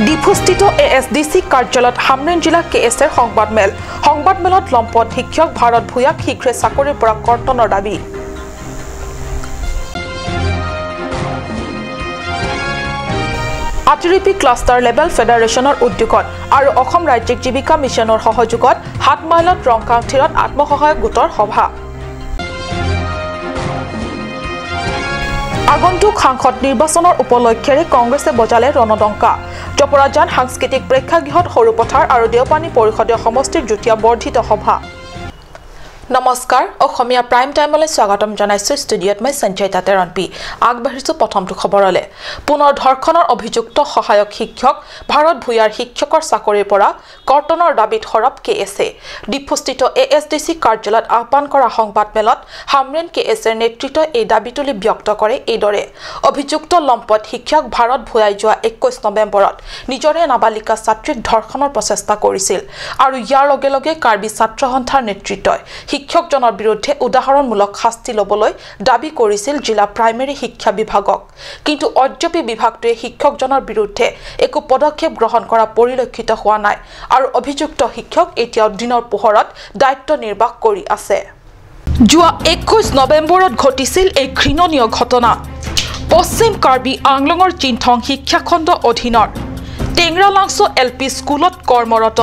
ডিফুস্থিত এ S D C কাৰ্যালয়ত হামৰেন জিলা কে S এৰ সংবাদমেল। সংবাদমেলত লম্পট শিক্ষক ভাৰত ভূঞাক শীঘ্ৰে চাকৰিৰ পৰা কৰ্তনৰ দাবী। আতিৰিপি ক্লাষ্টাৰ লেভেল ফেডাৰেশ্যনৰ উদ্যোগত আৰু অসম ৰাজ্যিক জীৱিকা মিছনৰ সহযোগত 7 মাইলত ৰংকাংথিৰত আত্মসহায়ক গোটৰ সভা। আগন্তুক সাংসদ নিৰ্বাচনৰ উপলক্ষেৰে কংগ্ৰেছে বজালে ৰণদংকা। জপৰাজান সাংস্কৃতিক প্ৰেক্ষাগৃহত সৰুপথাৰ আৰু দেওপানী পৰিষদীয় সমষ্টিৰ যুটীয়া বৰ্ধিত সভা। নমস্কাৰ, অসমীয়া প্ৰাইম টাইমলৈ স্বাগতম জনাইছোঁ। ষ্টুডিঅ'ত মই সঞ্চয়িতা তেৰণপি। আগবাঢ়িছোঁ প্ৰথমটো খবৰলৈ। পুনৰ ধৰ্ষণৰ অভিযুক্ত সহায়ক শিক্ষক ভাৰত ভূঞাৰ শিক্ষকৰ চাকৰিৰ পৰা কৰ্তনৰ দাবীত সৰব কে এছ এ। ডিফুস্থিত এ এছ ডি চি কাৰ্যালয়ত আহ্বান কৰা সংবাদমেলত হামৰেন কে এছ এৰ নেতৃত্বই এই দাবী তুলি ব্যক্ত কৰে এইদৰে। অভিযুক্ত লম্পট শিক্ষক ভাৰত ভূঞাই যোৱা 21 নৱেম্বৰত নিজৰে নাবালিকা ছাত্ৰীক ধৰ্ষণৰ প্ৰচেষ্টা কৰিছিল আৰু ইয়াৰ লগে লগে কাৰ্বি ছাত্ৰ সন্থাৰ নেতৃত্বই শিক্ষকজনৰ বিৰুদ্ধে উদাহৰণমূলক শাস্তি ল'বলৈ দাবী কৰিছিল জিলা প্ৰাইমেৰী শিক্ষা বিভাগক। কিন্তু অদ্যপি বিভাগটোৱে শিক্ষকজনৰ বিৰুদ্ধে একো পদক্ষেপ গ্ৰহণ কৰা পৰিলক্ষিত হোৱা নাই আৰু অভিযুক্ত শিক্ষক এতিয়াও দিনৰ পোহৰত দায়িত্ব নিৰ্বাহ কৰি আছে। যোৱা 21 নৱেম্বৰত ঘটিছিল এই ঘৃণনীয় ঘটনা। পশ্চিম কাৰ্বি আংলঙৰ চিন্থং শিক্ষাখণ্ড অধীনৰ টেংৰালাংছ এল পি স্কুলত কৰ্মৰত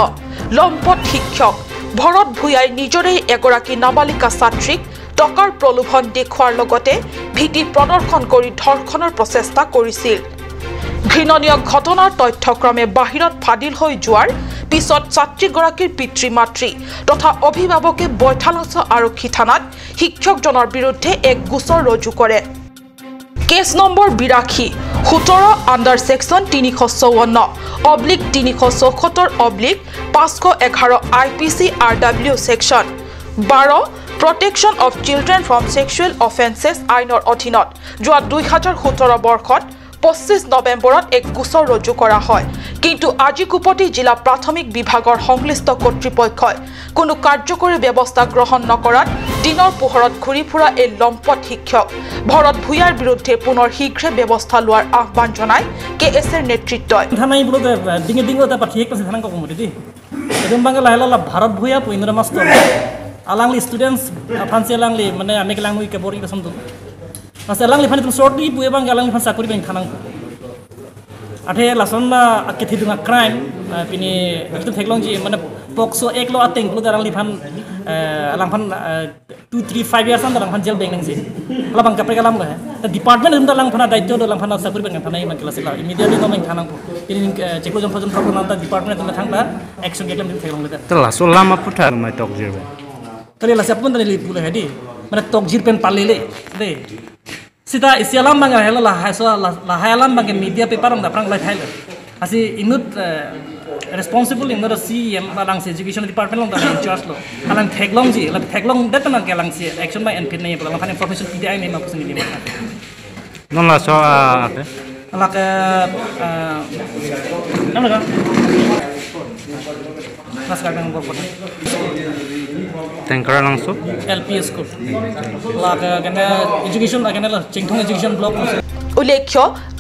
লম্পট শিক্ষক ভৰত ভূঞাই নিজৰেই এগৰাকী নাবালিকা ছাত্ৰীক টকাৰ প্ৰলোভন দেখুওৱাৰ লগতে ভীতি প্ৰদৰ্শন কৰি ধৰ্ষণৰ প্ৰচেষ্টা কৰিছিল। ঘৃণনীয় ঘটনাৰ তথ্যক্ৰমে বাহিৰত ফাদিল হৈ যোৱাৰ পিছত ছাত্ৰীগৰাকীৰ পিতৃ মাতৃ তথা অভিভাৱকে বৈঠালাংছ আৰক্ষী থানাত শিক্ষকজনৰ বিৰুদ্ধে এক গোচৰ ৰুজু কৰে। Case number 82 17 under section 354 oblique 374 oblique 511 I P C R W section 12 protection of children from sexual offences আইনৰ অধীনত যোৱা 2017 বৰ্ষত 25 নৱেম্বৰত এক গোচৰ ৰুজু কৰা হয়। কিন্তু আজিকোপতি জিলা প্ৰাথমিক বিভাগৰ সংশ্লিষ্ট কৰ্তৃপক্ষই কোনো কাৰ্যকৰী ব্যৱস্থা গ্ৰহণ নকৰাত দিনৰ পোহৰত ঘূৰি ফুৰা এই লম্পট শিক্ষক ভৰত ভূঞাৰ বিৰুদ্ধে পুনৰ শীঘ্ৰে ব্যৱস্থা লোৱাৰ আহ্বান জনায় কে এছ এৰ নেতৃত্বই। ভাৰত ভূঞা আলাংলি ষ্টুডেণ্টছ ফান্সি আলাংলি মানে আমি লাংলি কেবৰি কসমটো আছে আলাংলি ফানি তুমি শৰ্টলি বুয়ে বাং আলাংলি ফান চাকৰি বেং থানাং আঠে লাসন না আকে থিদুঙা ক্রাইম পিনি একদম থেকলং জি মানে পক্সো এক লো আতেং লো আলাংলি ফান আলাং ফান 2 3 5 ইয়ার্স আন আলাং ফান জেল বেং নাংজি আলা বাং কাপে কালাম লহে ডিপার্টমেন্ট হুম আলাং ফানা দায়িত্ব আলাং ফানা চাকৰি বেং থানাই মান ক্লাস লা ইমিডিয়েটলি ন বেং থানাং পিনি চেকলো জম ফজন ফজন নান্তা ডিপার্টমেন্ট তুমি থাংলা অ্যাকশন গেকলাম তুমি থেকলং লে তো লাসো লামা পুঠা মাই টক জিরবে তাহলে লাসে আপন তাহলে পুলে হেডি মানে টক জির PAN পালিলে De sita isialam bang hela la haso la hayalam bang media paper ang daprang lai thaile asi inut responsible inut CM balang se education department long da in charge lo alang theklong ji la theklong det nang kelang si action by np nei balang fan information PDI nei ma kusin ni non la so ate alak nam la নমস্কাৰ number কথা টেংকাৰালাংছো L P school luck কেনে education কেনে চিংথং education block. উল্লেখ্য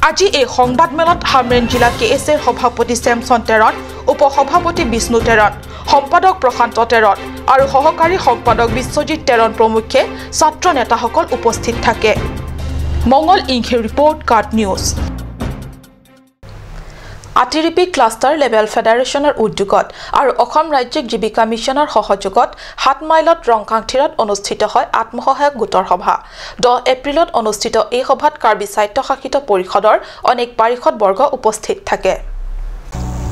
আজি এই সংবাদমেলত হামৰেন জিলা কে S এৰ সভাপতি চেমছন টেৰণ, উপসভাপতি বিষ্ণু টেৰণ, সম্পাদক প্ৰশান্ত টেৰণ আৰু সহকাৰী সম্পাদক বিশ্বজিৎ টেৰণ প্ৰমুখ্যে ছাত্ৰ নেতাসকল উপস্থিত থাকে। মংগল ইংখে ৰিপৰ্ট, কাট নিউজ। আতিৰিপি ক্লাষ্টাৰ লেভেল ফেডাৰেশ্যনৰ উদ্যোগত আৰু অসম ৰাজ্যিক জীৱিকা মিছনৰ সহযোগত 7 মাইলত ৰংকাংথিৰত অনুষ্ঠিত হয় আত্মসহায়ক গোটৰ সভা। 10 এপ্ৰিলত অনুষ্ঠিত এই সভাত কাৰ্বি স্বায়ত্তশাসিত পৰিষদৰ অনেক পাৰিষদবৰ্গ উপস্থিত থাকে।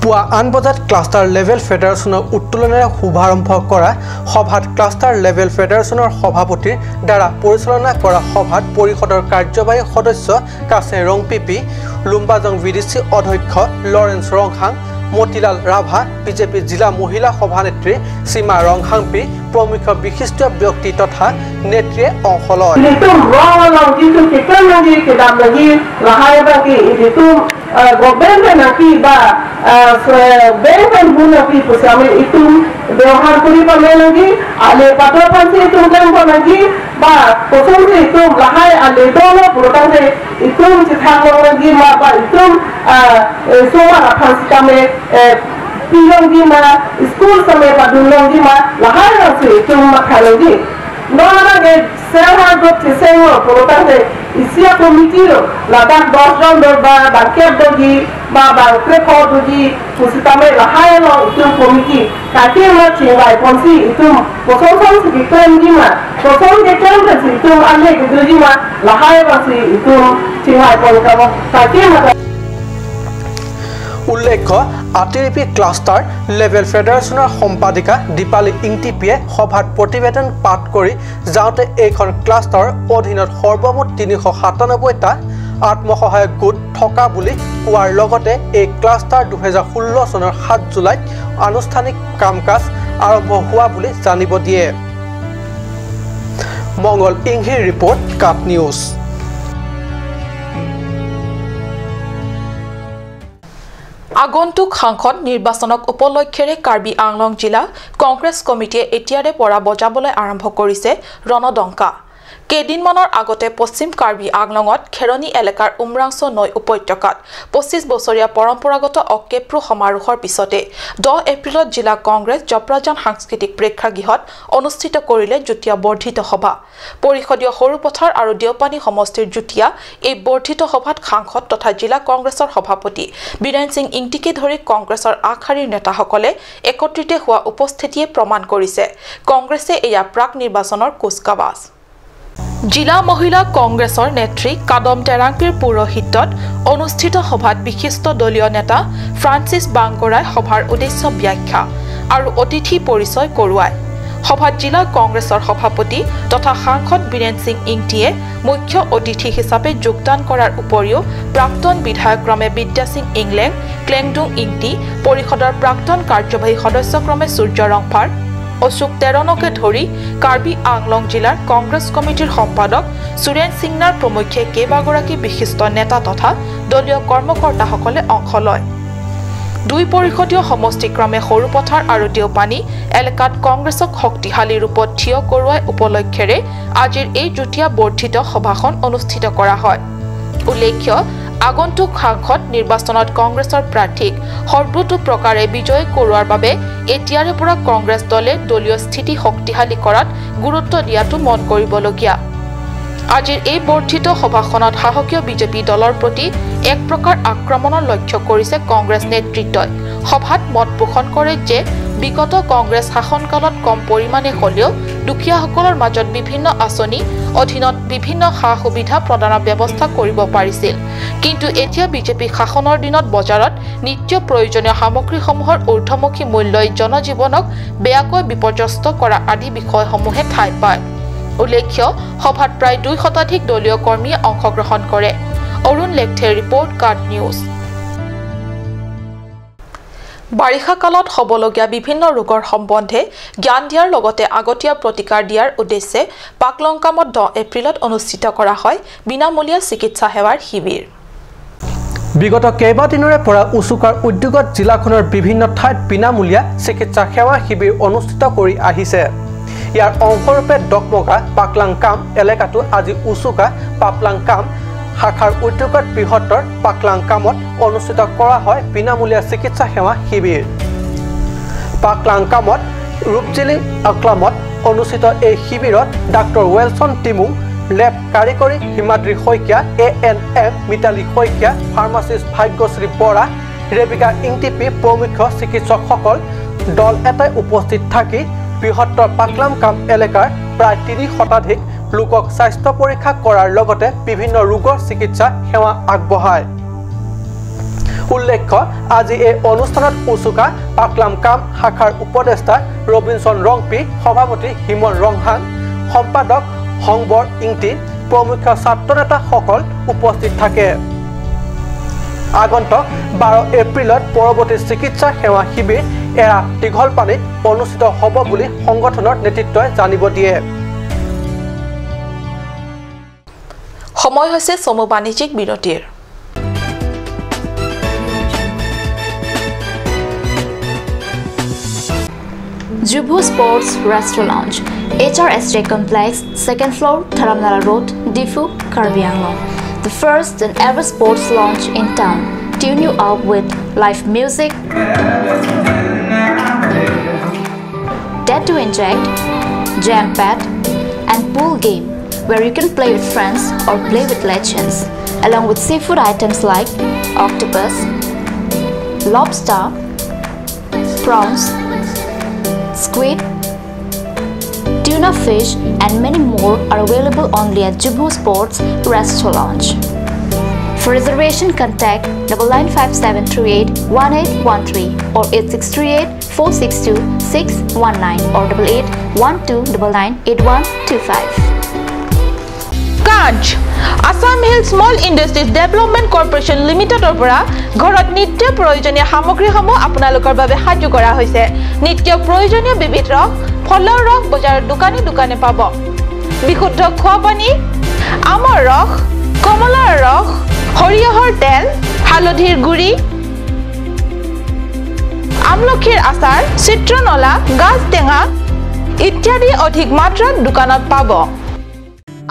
পুৱা ৮ বজাত ক্লাষ্টাৰ লেভেল ফেডাৰেশ্যনৰ উত্তোলনেৰে শুভাৰম্ভ কৰা সভাত ক্লাষ্টাৰ লেভেল ফেডাৰেশ্যনৰ সভাপতিৰ দ্বাৰা পৰিচালনা কৰা সভাত পৰিষদৰ কাৰ্যবাহী সদস্য কাছে ৰংপিপি, লুম্বাজং ভিডিচি অধ্যক্ষ লৰেন্স ৰংহাং, মতিলাল ৰাভা, বিজেপি জিলা মহিলা সভানেত্ৰী সীমা ৰংহাংপি প্ৰমুখ বিশিষ্ট ব্যক্তি তথা নেত্ৰীয়ে অংশ লয়। ব্যৱহাৰ কৰিব নালাগে, আলে পাতৰ পাঞ্চি ইটো কাম লাগি Ba kosong si itum lahai ale dono purotang se itum si thang long gi ma ba itum soma la phang kame pilong gi ma school same ba dulong gi ma lahai rang si itum ma khalong gi no na ge self help group si seng purotang se isia committee ro ladak 10 জন বা bucket দগি বা বাংক্রে খ দগি পুসিতামে লাহাই lo itum committee kati ma chingwai ponsi itum kosong song si claim gi ma kosong ge claim si itum ane ge gi ma lahai ba si itum chingwai pon ka kati ma। উল্লেখ্য আতিৰিপি cluster level ফেডাৰেশ্যনৰ সম্পাদিকা দীপালী ইংটিপিয়ে সভাত প্ৰতিবেদন পাঠ কৰি যাওঁতে এইখন ক্লাষ্টাৰৰ অধীনত সৰ্বমুঠ 397টা আত্মসহায়ক গোট থকা বুলি কোৱাৰ লগতে এই ক্লাষ্টাৰ 2016 চনৰ 7 জুলাইত আনুষ্ঠানিক কাম কাজ আৰম্ভ হোৱা বুলি জানিব দিয়ে। মংগল ইংহিৰ ৰিপৰ্ট, কাপ নিউজ। আগন্তুক সাংসদ নিৰ্বাচনক উপলক্ষেৰে কাৰ্বি আংলং জিলা কংগ্ৰেছ কমিটিয়ে এতিয়াৰে পৰা বজাবলৈ আৰম্ভ কৰিছে ৰণদংকা। কেইদিনমানৰ আগতে পশ্চিম কাৰ্বি আংলঙত খেৰণি এলেকাৰ উমৰাংচ নৈ উপত্যকাত 25 বছৰীয়া পৰম্পৰাগত অকেপ্ৰু সমাৰোহৰ পিছতে 10 এপ্ৰিলত জিলা কংগ্ৰেছ জপৰাজান সাংস্কৃতিক প্ৰেক্ষাগৃহত অনুষ্ঠিত কৰিলে যুটীয়া বৰ্ধিত সভা। পৰিষদীয় সৰুপথাৰ আৰু দেওপানী সমষ্টিৰ যুটীয়া এই বৰ্ধিত সভাত সাংসদ তথা জিলা কংগ্ৰেছৰ সভাপতি বীৰেন সিং ইংটিকে ধৰি কংগ্ৰেছৰ আগশাৰীৰ নেতাসকলে একত্ৰিত হোৱা উপস্থিতিয়ে প্ৰমাণ কৰিছে কংগ্ৰেছে এয়া প্ৰাক নিৰ্বাচনৰ কুচকাৱাজ। জিলা মহিলা কংগ্ৰেছৰ নেত্ৰী কাদম টেৰাংপিৰ পৌৰোহিত্যত অনুষ্ঠিত সভাত বিশিষ্ট দলীয় নেতা ফ্ৰান্সিছ বাংগৰাই সভাৰ উদ্দেশ্য ব্যাখ্যা আৰু অতিথি পৰিচয় কৰোৱায়। সভাত জিলা কংগ্ৰেছৰ সভাপতি তথা সাংসদ বীৰেন সিং ইংটিয়ে মুখ্য অতিথি হিচাপে যোগদান কৰাৰ উপৰিও প্ৰাক্তন বিধায়ক ক্ৰমে বিদ্যা সিং ইংলেং, ক্লেংডুং ইংটি, পৰিষদৰ প্ৰাক্তন কাৰ্যবাহী সদস্য ক্ৰমে সূৰ্য ৰংফাৰ, অশোক তেৰণকে ধৰি কাৰ্বি আংলং জিলাৰ কংগ্ৰেছ কমিটিৰ সম্পাদক সুৰেন সিংনাৰ প্ৰমুখ্যে কেইবাগৰাকী বিশিষ্ট নেতা তথা দলীয় কৰ্মকৰ্তাসকলে অংশ লয়। দুই পৰিষদীয় সমষ্টিক্ৰমে সৰুপথাৰ আৰু দেওপানী এলেকাত কংগ্ৰেছক শক্তিশালী ৰূপত থিয় কৰোৱাই উপলক্ষেৰে আজিৰ এই যুটীয়া বৰ্ধিত সভাখন অনুষ্ঠিত কৰা হয়। উল্লেখ্য আগন্তুক সাংসদ নিৰ্বাচনত কংগ্ৰেছৰ প্ৰাৰ্থীক সৰ্বতোপ্ৰকাৰে বিজয়ী কৰোৱাৰ বাবে এতিয়াৰে পৰা কংগ্ৰেছ দলে দলীয় স্থিতি শক্তিশালী কৰাত গুৰুত্ব দিয়াটো মন কৰিবলগীয়া। আজিৰ এই বৰ্ধিত সভাখনত শাসকীয় বিজেপি দলৰ প্ৰতি এক প্ৰকাৰ আক্ৰমণৰ লক্ষ্য কৰিছে কংগ্ৰেছ নেতৃত্বই। সভাত মত পোষণ কৰে যে বিগত কংগ্ৰেছ শাসনকালত কম পৰিমাণে হ'লেও দুখীয়াসকলৰ মাজত বিভিন্ন আঁচনি অধীনত বিভিন্ন সা সুবিধা প্ৰদানৰ ব্যৱস্থা কৰিব পাৰিছিল, কিন্তু এতিয়া বিজেপি শাসনৰ দিনত বজাৰত নিত্য প্ৰয়োজনীয় সামগ্ৰীসমূহৰ ঊৰ্ধমুখী মূল্যই জনজীৱনক বেয়াকৈ বিপৰ্যস্ত কৰা আদি বিষয়সমূহে ঠাই পায়। উল্লেখ্য সভাত প্ৰায় 2 শতাধিক দলীয় কৰ্মীয়ে অংশগ্ৰহণ কৰে। অৰুণ লেখথেৰ ৰিপৰ্ট, কাৰ্ড নিউজ। বাৰিষা কালত হ'বলগীয়া বিভিন্ন ৰোগৰ সম্বন্ধে জ্ঞান দিয়াৰ লগতে আগতীয়া প্ৰতিকাৰ দিয়াৰ উদ্দেশ্যে পাকলংকামত 10 এপ্ৰিলত অনুষ্ঠিত কৰা হয় বিনামূলীয়া চিকিৎসা সেৱাৰ শিবিৰ। বিগত কেইবাদিনৰে পৰা উচুকাৰ উদ্যোগত জিলাখনৰ বিভিন্ন ঠাইত বিনামূলীয়া চিকিৎসা সেৱা শিবিৰ অনুষ্ঠিত কৰি আহিছে। ইয়াৰ অংশৰূপে ডকমকা পাকলাংকাম এলেকাটো আজি উচুকা পাপলাংকাম শাখাৰ উদ্যোগত বৃহত্তৰ পাকলাংকামত অনুষ্ঠিত কৰা হয় বিনামূলীয়া চিকিৎসা সেৱা শিবিৰ। পাকলাংকামত ৰূপজিলি আকলামত অনুষ্ঠিত এই শিবিৰত ডাক্তৰ ৱেলছন টিমুং, লেব কাৰিকৰী Himadri Saikia, A N M Mitali Saikia, pharmacist Bhagyashree Bora, Rebika Ingtipi প্ৰমুখ্য চিকিৎসকসকল দল এটাই উপস্থিত থাকি বৃহত্তৰ পাকলামকাম এলেকাৰ প্ৰায় 3 শতাধিক লোকক স্বাস্থ্য পৰীক্ষা কৰাৰ লগতে বিভিন্ন ৰোগৰ চিকিৎসা সেৱা আগবঢ়ায়। উল্লেখ্য আজি এই অনুষ্ঠানত উচুকা পাকলামকাম শাখাৰ উপদেষ্টা ৰবিনছন ৰংপি, সভাপতি হিমন ৰংহাং, সম্পাদক হংবৰ ইংটি প্ৰমুখ্য ছাত্ৰ নেতাসকল উপস্থিত থাকে। আগন্তুক 12 এপ্ৰিলত পৰৱৰ্তী চিকিৎসা সেৱা শিবিৰ এৰা দীঘলপানীত অনুষ্ঠিত হ'ব বুলি সংগঠনৰ নেতৃত্বই জানিব দিয়ে। সময় হৈছে চমু বাণিজ্যিক বিৰতিৰ। Jubu Sports Restaurant Lounge, HRSJ Complex, 2nd floor, Dharamnala Road, Diphu, Karbi Anglong. The first and ever sports lounge in town. Tune you up with live music, tattoo inject, jam pad, and pool game where you can play with friends or play with legends, along with seafood items like octopus, lobster, prawns, squid, tuna fish, and many more are available only at Jubu Sports Resto Lounge. For reservation, contact 9957381813 or 8638462619 or 8812998125. Kanch Assam Hill Small Industries Development Corporation লিমিটেডৰ পৰা ঘৰত নিত্য প্ৰয়োজনীয় সামগ্ৰীসমূহ আপোনালোকৰ বাবে সাজু কৰা হৈছে। নিত্য প্ৰয়োজনীয় বিবিধ ৰস, ফলৰ ৰস বজাৰৰ দোকানে দোকানে পাব। বিশুদ্ধ খোৱা পানী, আমৰ ৰস, কমলাৰ ৰস, সৰিয়হৰ তেল, হালধিৰ গুড়ি, আমলখিৰ আচাৰ, চিত্ৰনলা, গাজ টেঙা ইত্যাদি অধিক মাত্ৰাত দোকানত পাব।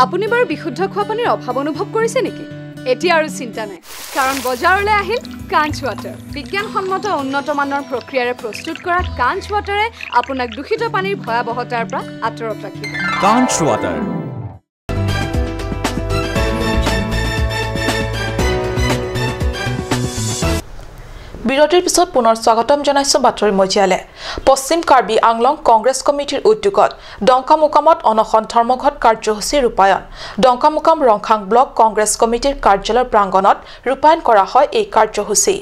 আপুনি বাৰু বিশুদ্ধ খোৱা পানীৰ অভাৱ অনুভৱ কৰিছে নেকি? এতিয়া আৰু চিন্তা নাই, কাৰণ বজাৰলৈ আহিল কাঞ্চ ৱাটাৰ। বিজ্ঞানসন্মত উন্নত মানৰ প্ৰক্ৰিয়াৰে প্ৰস্তুত কৰা কাঞ্চ ৱাটাৰে আপোনাক দূষিত পানীৰ ভয়াৱহতাৰ পৰা আঁতৰত ৰাখিব। কাঞ্চ ৱাটাৰ। বিৰতিৰ পিছত পুনৰ স্বাগতম জনাইছো বাতৰি মজিয়ালে। পশ্চিম কাৰ্বি আংলং কংগ্ৰেছ কমিটিৰ উদ্যোগত ডংকামুকামত অনশন ধৰ্মঘট কাৰ্যসূচী ৰূপায়ণ। ডংকামুকাম ৰংখাং ব্লক কংগ্ৰেছ কমিটিৰ কাৰ্যালয়ৰ প্ৰাংগণত ৰূপায়ণ কৰা হয় এই কাৰ্যসূচী।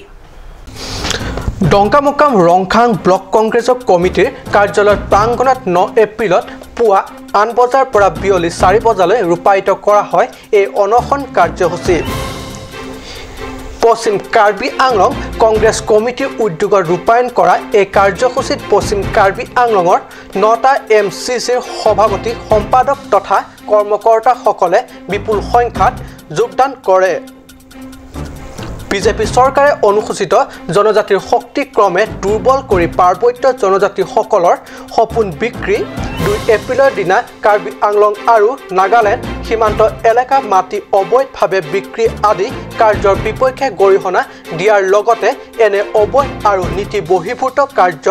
ডংকামুকাম ৰংখাং ব্লক কংগ্ৰেছ কমিটিৰ কাৰ্যালয়ৰ প্ৰাংগণত 9 এপ্ৰিলত পুৱা 8 বজাৰ পৰা বিয়লি 4 বজালৈ ৰূপায়িত কৰা হয় এই অনশন কাৰ্যসূচী। পশ্চিম কাৰ্বি আংলং কংগ্ৰেছ কমিটিৰ উদ্যোগত ৰূপায়ণ কৰা এই কাৰ্যসূচীত পশ্চিম কাৰ্বি আংলঙৰ 9টা এম চি চিৰ সভাপতি, সম্পাদক তথা কৰ্মকৰ্তাসকলে বিপুল সংখ্যাত যোগদান কৰে। বিজেপি চৰকাৰে অনুসূচিত জনজাতিৰ শক্তি ক্ৰমে দুৰ্বল কৰি পাৰ্বত্য জনজাতিসকলৰ সপোন বিক্ৰী, 2 এপ্ৰিলৰ দিনা কাৰ্বি আংলং আৰু নাগালেণ্ড সীমান্ত এলেকা মাটি অবৈধভাৱে বিক্ৰী আদি কাৰ্যৰ বিপক্ষে গৰিহণা দিয়াৰ লগতে এনে অবৈধ আৰু নীতি বহিৰ্ভূত কাৰ্য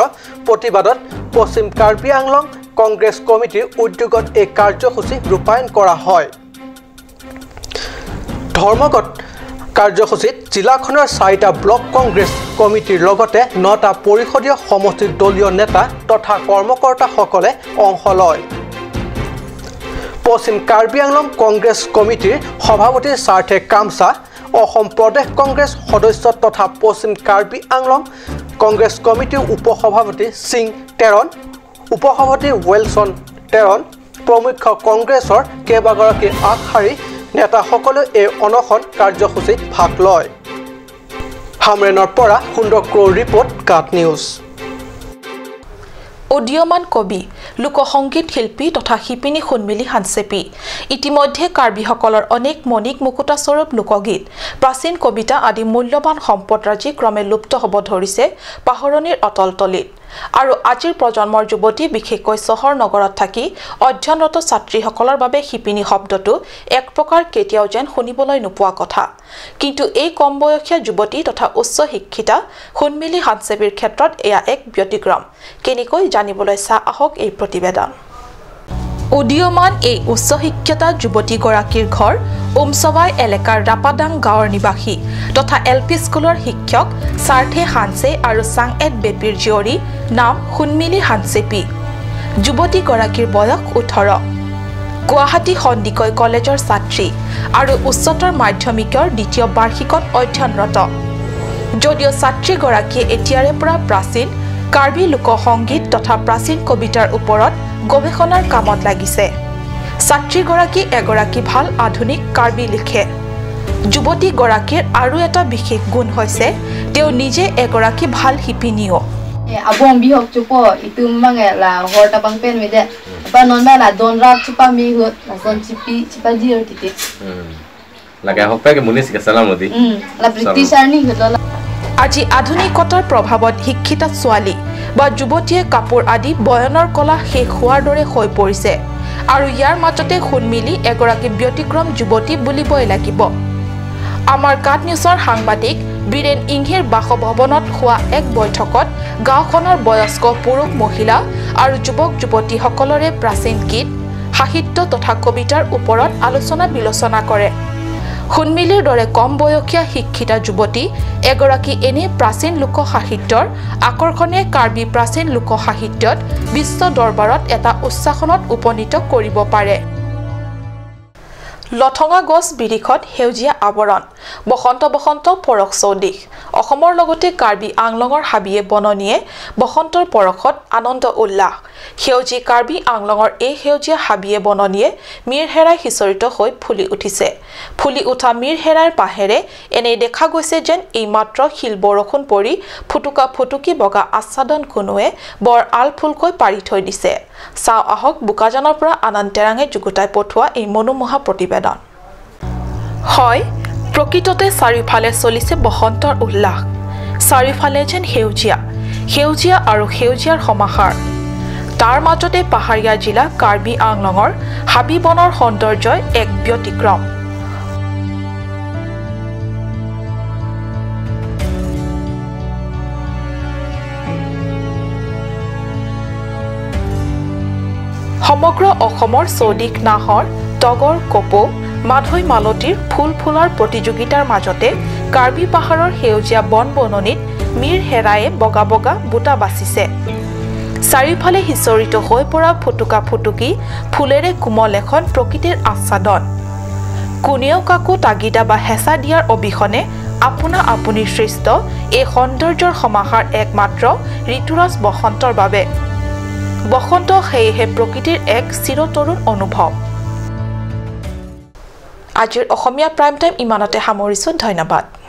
প্ৰতিবাদত পশ্চিম কাৰ্বি আংলং কংগ্ৰেছ কমিটিৰ উদ্যোগত এই কাৰ্যসূচী ৰূপায়ণ কৰা হয়। ধৰ্মঘট কাৰ্যসূচীত জিলাখনৰ 4টা ব্লক কংগ্ৰেছ কমিটিৰ লগতে 9টা পৰিষদীয় সমষ্টিৰ দলীয় নেতা তথা কৰ্মকৰ্তাসকলে অংশ লয়। পশ্চিম কাৰ্বি আংলং কংগ্ৰেছ কমিটিৰ সভাপতি সাৰ্থে কামচা, অসম প্ৰদেশ কংগ্ৰেছ সদস্য তথা পশ্চিম কাৰ্বি আংলং কংগ্ৰেছ কমিটিৰ উপসভাপতি সিং টেৰণ, উপসভাপতি ৱেলছন টেৰণ প্ৰমুখ কংগ্ৰেছৰ কেইবাগৰাকী আগশাৰী নেতাসকলে এই অনশন কাৰ্যসূচীত ভাগ লয়। হামৰেনৰ পৰা সুন্দৰ ক্ৰ' ৰিপৰ্ট, কাট নিউজ। উদীয়মান কবি, লোকসংগীত শিল্পী তথা শিপিনী সোণমিলি হানচেপি ইতিমধ্যে কাৰ্বিসকলৰ অনেক মণিক মুকুতাস্বৰূপ লোকগীত, প্ৰাচীন কবিতা আদি মূল্যৱান সম্পদৰাজি ক্ৰমে লুপ্ত হ'ব ধৰিছে পাহৰণিৰ অটল তলিত। আৰু আজিৰ প্ৰজন্মৰ যুৱতী, বিশেষকৈ চহৰ নগৰত থাকি অধ্যয়নৰত ছাত্ৰীসকলৰ বাবে শিপিনী শব্দটো এক প্ৰকাৰ কেতিয়াও যেন শুনিবলৈ নোপোৱা কথা। কিন্তু এই কম বয়সীয়া যুৱতী তথা উচ্চ শিক্ষিতা সোণমিলি হানচেপিৰ ক্ষেত্ৰত এয়া এক ব্যতিক্ৰম। কেনেকৈ জানিবলৈ চাহ আহক এই প্ৰতিবেদন। উদীয়মান এই উচ্চ শিক্ষিতা যুৱতীগৰাকীৰ ঘৰ উমচবাই এলেকাৰ ৰাপাদাং গাঁৱৰ নিবাসী তথা এল পি স্কুলৰ শিক্ষক সাৰ্থে হানচে আৰু চাং এট বেপিৰ জীয়ৰী, নাম সোণমিলি হানচেপি। যুৱতীগৰাকীৰ বয়স 18। গুৱাহাটী সন্দিকৈ কলেজৰ ছাত্ৰী আৰু উচ্চতৰ মাধ্যমিকৰ দ্বিতীয় বাৰ্ষিকত অধ্যয়নৰত। যদিও ছাত্ৰীগৰাকীয়ে এতিয়াৰে পৰা প্ৰাচীন কাৰ্বি লোকসংগীত তথা প্ৰাচীন কবিতাৰ ওপৰত গৱেষণাৰ কামত লাগিছে। ছাত্ৰীগৰাকী এগৰাকী ভাল আধুনিক কাৰ্বি লিখে। যুৱতীগৰাকীৰ আৰু এটা বিশেষ গুণ হৈছে তেওঁ নিজে এগৰাকী ভাল শিপিনীও। আজি আধুনিকতাৰ প্ৰভাৱত শিক্ষিতা ছোৱালী, বা যুৱতীয়ে কাপোৰ আদি বয়নৰ কলা শেষ হোৱাৰ দৰে হৈ পৰিছে আৰু ইয়াৰ মাজতে সোণমিলি এগৰাকী ব্যতিক্ৰম যুৱতী বুলিবই লাগিব। আমাৰ কাট নিউজৰ সাংবাদিক বীৰেন ইংহিৰ বাসভৱনত হোৱা এক বৈঠকত গাঁওখনৰ বয়স্ক পুৰুষ মহিলা আৰু যুৱক যুৱতীসকলৰে প্ৰাচীন গীত সাহিত্য তথা কবিতাৰ ওপৰত আলোচনা বিলোচনা কৰে। সোণমিলিৰ দৰে কম বয়সীয়া শিক্ষিতা যুৱতী এগৰাকী এনে প্ৰাচীন লোক সাহিত্যৰ আকৰ্ষণে কাৰ্বি প্ৰাচীন লোক সাহিত্যত বিশ্ব দৰবাৰত এটা উচ্চাসনত উপনীত কৰিব পাৰে। লঠঙা গছ বিৰিখত সেউজীয়া আৱৰণ, বসন্ত বসন্ত পৰশ চৌদিশ। অসমৰ লগতে কাৰ্বি আংলঙৰ হাবিয়ে বননিয়ে বসন্তৰ পৰশত আনন্দ উল্লাস। সেউজী কাৰ্বি আংলঙৰ এই সেউজীয়া হাবিয়ে বননিয়ে মীৰ হেৰাই সিঁচৰিত হৈ ফুলি উঠিছে। ফুলি উঠা মীৰ হেৰাইৰ পাহেৰে এনে দেখা গৈছে যেন এইমাত্ৰ শিল বৰষুণ পৰি ফুটুকা ফুটুকি বগা আচ্ছাদন কোনোৱে বৰ আলফুলকৈ পাৰি থৈ দিছে। চাওঁ আহক বোকাজানৰ পৰা আনন্দ টেৰাঙে যুগুতাই পঠোৱা এই মনোমোহা প্ৰতিবেদন। হয়, প্ৰকৃততে চাৰিওফালে চলিছে বসন্তৰ উল্লাস। চাৰিওফালে যেন সেউজীয়া সেউজীয়া আৰু সেউজীয়াৰ সমাহাৰ। তাৰ মাজতে পাহাৰীয়া জিলা কাৰ্বি আংলঙৰ হাবি বনৰ সৌন্দৰ্যই এক ব্যতিক্ৰম। সমগ্ৰ অসমৰ চৌদিশ নাহৰ, তগৰ, কপৌ, মাধৈ, মালতীৰ ফুল ফুলাৰ প্ৰতিযোগিতাৰ মাজতে কাৰ্বি পাহাৰৰ সেউজীয়া বন বননিত মীৰ হেৰায়ে বগা বগা বুটা বাচিছে। চাৰিওফালে সিঁচৰিত হৈ পৰা ফুটুকা ফুটুকি ফুলেৰে কোমল এখন প্ৰকৃতিৰ আচ্ছাদন। কোনেও কাকো তাগিদা বা হেঁচা দিয়াৰ অবিহনে আপোনা আপুনি সৃষ্ট এই সৌন্দৰ্যৰ সমাহাৰ একমাত্ৰ ঋতুৰাজ বসন্তৰ বাবে। বসন্ত সেয়েহে প্ৰকৃতিৰ এক চিৰতৰুণ অনুভৱ। আজিৰ অসমীয়া প্ৰাইম টাইম ইমানতে সামৰিছোঁ। ধন্যবাদ।